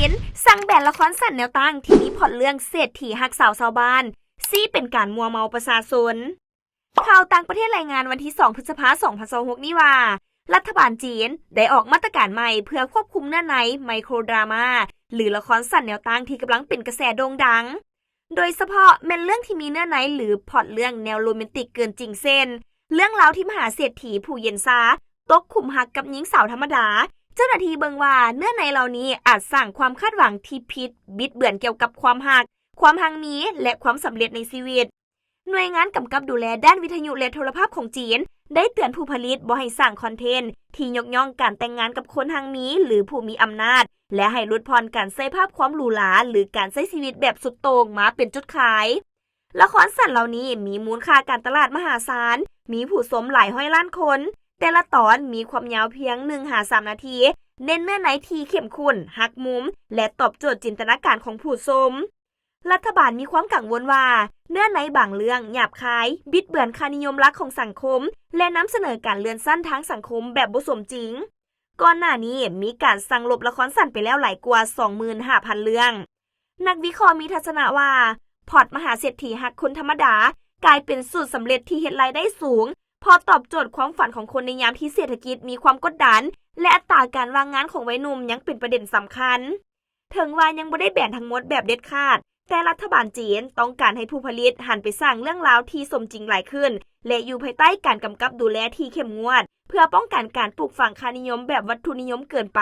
ນສັ່ງແບນລະຄອນສັ້ນແນວຕັ້ງທີ່ມີພລັອດເລື່ອງເສດຖີຮັກສາວຊາວບ້ານ ຊີ້ເປັນການມົວເມົາປະຊາຊົນ. ຂ່າວຕ່າງປະເທດລາຍງານວັນທີສອງ ພຶດສະພາ ສອງພັນຊາວຫົກນີ້ວ່າ ລັດຖະບານຈີນໄດ້ອອກມາດຕະການໃໝ່ເພື່ອຄວບຄຸມເນື້ອໃນ ໄມໂຄຣດຣາມາ ຫຼື ລະຄອນສັ້ນແນວຕັ້ງທີ່ກຳລັງເປັນກະແສໂດ່ງດັງ, ໂດຍສະເພາະແມ່ນເລື່ອງທີ່ມີເນື້ອໃນ ຫຼື ພລັອດເລື່ອງແນວໂຣແມນຕິກເກີນຈິງ ເຊັ່ນ ເລື່ອງລາວທີ່ມະຫາເສດຖີຜູ້ເຢັນຊາຕົກຂຸມຮັກກັບຍິງສາວທຳມະດາ. ເຈົ້າໜ້າທີ່ເບິ່ງວ່າເນື້ອໃນເຫຼົ່ານີ້ອາດສ້າງຄວາມຄາດຫວັງທີ່ຜິດບິດເບືອນກ່ຽວກັບຄວາມຮັກ, ຄວາມຮັ່ງມີ ແລະ ຄວາມສຳເລັດໃນຊີວິດ. ໜ່ວຍງານກຳກັບດູແລດ້ານວິທະຍຸ ແລະ ໂທລະພາບຂອງຈີນ ໄດ້ເຕືອນຜູ້ຜະລິດບໍ່ໃຫ້ສ້າງຄອນເທັນທີ່ຍົກຍ້ອງການແຕ່ງງານກັບຄົນຮັ່ງມີ ຫຼື ຜູ້ມີອຳນາດ ແລະ ໃຫ້ຫຼຸດຜ່ອນການໃສ່ພາບຄວາມຫຼູຫຼາ ຫຼື ການໃຊ້ຊີວິດແບບສຸດໂຕ່ງມາເປັນຈຸດຂາຍ. ລະຄອນສັ້ນເຫຼົ່ານີ້ມີມູນຄ່າການຕະຫຼາດມະຫາສານ, ມີຜູ້ຊົມຫຼາຍຮ້ອຍລ້ານຄົນ, ແຕ່ລະຕອນມີຄວາມຍາວພຽງໜຶ່ງຫາສາມນາທີ, ເນັ້ນເນື້ອໃນທີ່ເຂັ້ມຂຸ້ນ, ຫັກມຸມ ແລະ ຕອບໂຈດຈິນຕະນາການຂອງຜູ້ຊົມ. ລັດຖະບານມີຄວາມກັງວົນວ່າ ເນື້ອໃນບາງເລື່ອງຫຍາບຄາຍ, ບິດເບືອນຄ່ານິຍົມຫຼັກຂອງສັງຄົມ ແລະ ນຳສະເໜີການເລື່ອນຊັ້ນທາງສັງຄົມແບບບໍ່ສົມຈິງ. ກ່ອນໜ້ານີ້ມີການສັ່ງລົບລະຄອນສັ້ນໄປແລ້ວຫຼາຍກວ່າສອງໝື່ນຫ້າພັນເລື່ອງ. ນັກວິເຄາະມີທັດສະນະວ່າ ພລັອດມະຫາເສດຖີຮັກຄົນທຳມະດາ ກາຍເປັນສູດສຳເລັດທີ່ເຮັດລາຍໄດ້ສູງ ເພາະຕອບໂຈດຄວາມຝັນຂອງຄົນໃນຍາມທີ່ເສດຖະກິດມີຄວາມກົດດັນ ແລະ ອັດຕາການວ່າງງານຂອງໄວໜຸ່ມຍັງເປັນປະເດັນສຳຄັນ. ເຖິງວ່າຍັງບໍ່ໄດ້ແບນທັງໝົດແບບເດັດຂາດ, ແຕ່ລັດຖະບານຈີນຕ້ອງການໃຫ້ຜູ້ຜະລິດຫັນໄປສ້າງເລື່ອງລາວທີ່ສົມຈິງຫຼາຍຂຶ້ນ ແລະ ຢູ່ພາຍໃຕ້ການກຳກັບດູແລທີ່ເຂັ້ມງວດ ເພື່ອປ້ອງກັນການປູກຝັງຄ່ານິຍົມແບບວັດຖຸນິຍົມເກີນໄປ.